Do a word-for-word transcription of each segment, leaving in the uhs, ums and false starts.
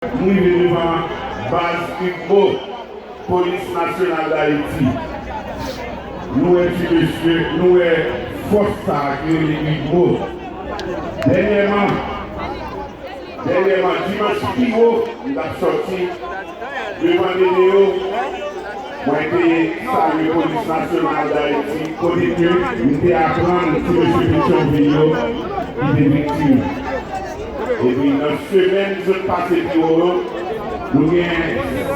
M rive devan baz UDMO, Polis Nasyonal d Ayiti. Nou wè ti mesye, nou wè fòs sa a ki rele UDMO. Dènyèman, dènyèman, dimanch pi wo, m t ap sòti devan Dedeo, mwen te salye Polis Nasyonal d Ayiti, kote ke m te aprann ti mesye Petyonvil yo ki te viktim. Epi nan semèn sot pase pi wo yo, nou gen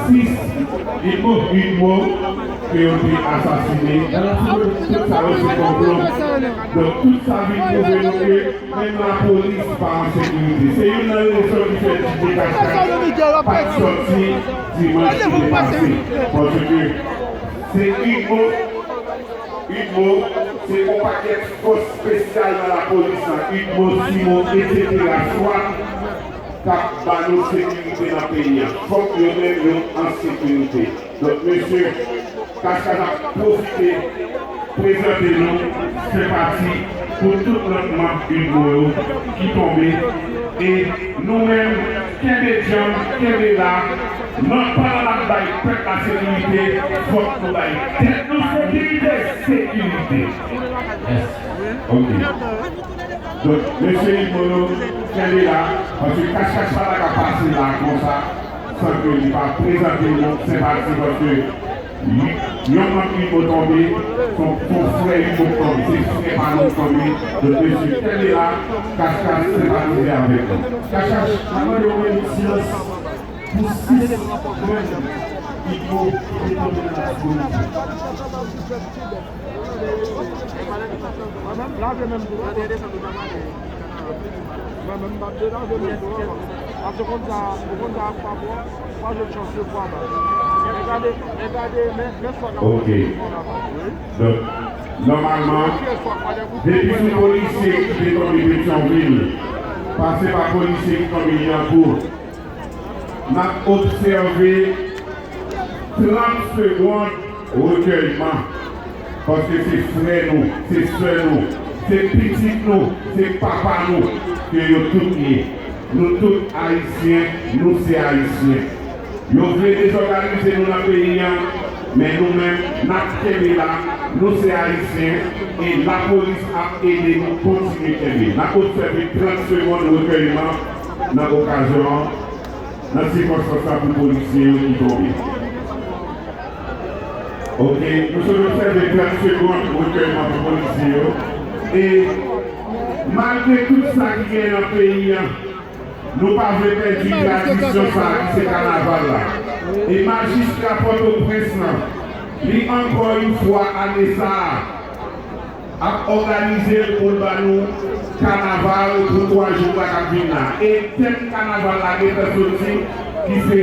sis UDMO ke yo te asasine. Tout sa yo se konplo. Donk tout sa vin pwouve nou ke menm lapolis pa an sekirite. Se youn nan rezon ki fè D J Kachkach pa t sòti dimanch ki te pase. Paske se UDMO, UDMO, se yon pakèt fòs espesyal nan lapolis la, UDMO, CIMO, etsetera, swat, k ap ba nou sekirite nan peyi a. Fòk yo menm yo an sekirite. Donk, mesye, Kachkach ap pwofite prezante nou senpati pou tout lòt manm UDMO yo ki tonbe. E nou menm, kenbe djanm, kenbe la. Nan, pandan n ap bay pèp la sekirite, fòk nou bay tèt nou sekirite. Sekirite. Yes. Ok. Donk, mesye UDMO yo, kenbe la, paske Kachkach pa ta ka pase la konsa, san ke li pa prezante nou senpati, paske yon manm UDMO tonbe, son, son frè UDMO tonbe, se frè pa nou tonbe, donk, mesye, kenbe la, Kachkach senpatize avèk nou. Kachkach, mwen mande yon minit silans pou sis jèn UDMO ki te tonbe nan lari. Mwen menm, lave men m tou. Mwen menm, m ap delave men m tou. Paske konn sa, ou konn sa, pa bon, pa jwenn chans de fwa la. Men gade, men gade, men, men sa k ap pase nan fwa la. Ok. Donk, nòmalman, depi sou polisye ki te tonbe Petyonvil, pase pa polisye ki tonbe Lyankou, n ap obsève trant segonn rekèyman, paske se frè nou, se sè nou, se pitit nou, se papa nou ke yo tout ye. Nou tout ayisyen, nou se ayisyen. Yo vle dezòganize nou nan peyi a, men nou menm, n ap kenbe la, nou se ayisyen, e lapolis ap ede nou kontinye kenbe. N ap obsève trant segonn rekèyman nan okazyon an, nan sikonstans la pou polisye yo ki tonbe. Ok, nou sot obsève trant segonn rekèyman pou polisye yo. E malgre tout sa ki genyen nan peyi a, nou pa vle pèdi tradisyon sa a ki se kanaval la. E majistra Pòtoprens lan, li ankò yon fwa ane sa a, ap òganize l pou l ba nou kanaval pou twa jou la k ap vin la. E tèm kanaval la gentan soti, ki se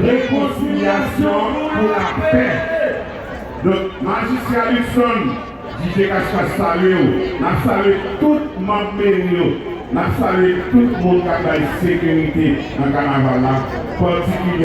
rekonsilyasyon pou lapè. Donk, Majistra Luckson, D J Kachkach salye w. N ap salye tout manm meri yo. N ap salye tout moun k ap bay sekirite nan kanaval la, patikilye